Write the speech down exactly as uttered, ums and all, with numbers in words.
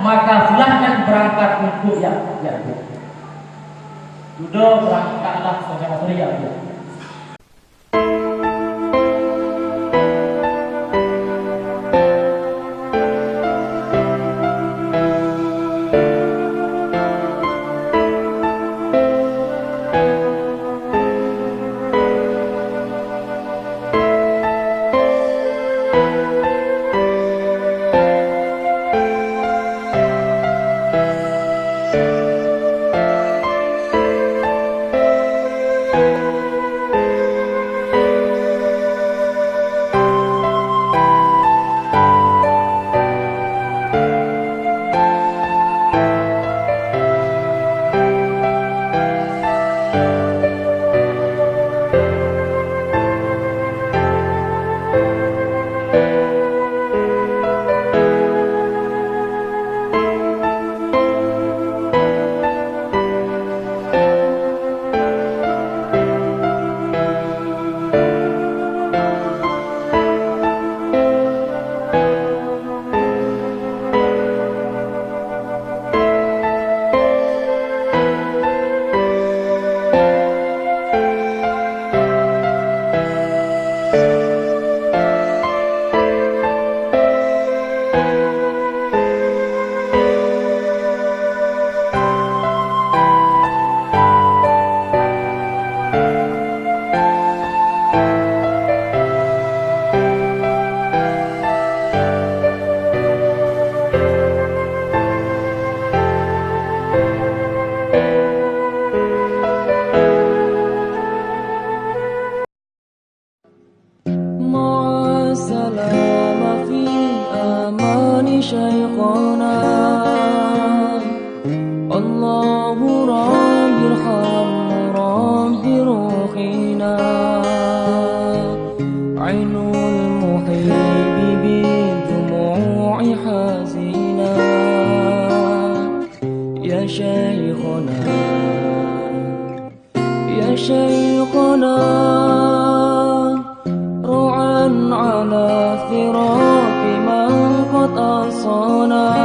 Maka silahkan berangkat untuk Yakub. Tudo berangkatlah saudara-saudari Yakub. مع السلامة في أمان شيخنا. الله رب ارحم رب روحنا. عين المحب بالدموع حزينة. يا شيخنا، يا شيخنا، رعا على فراق من قد أوصانا.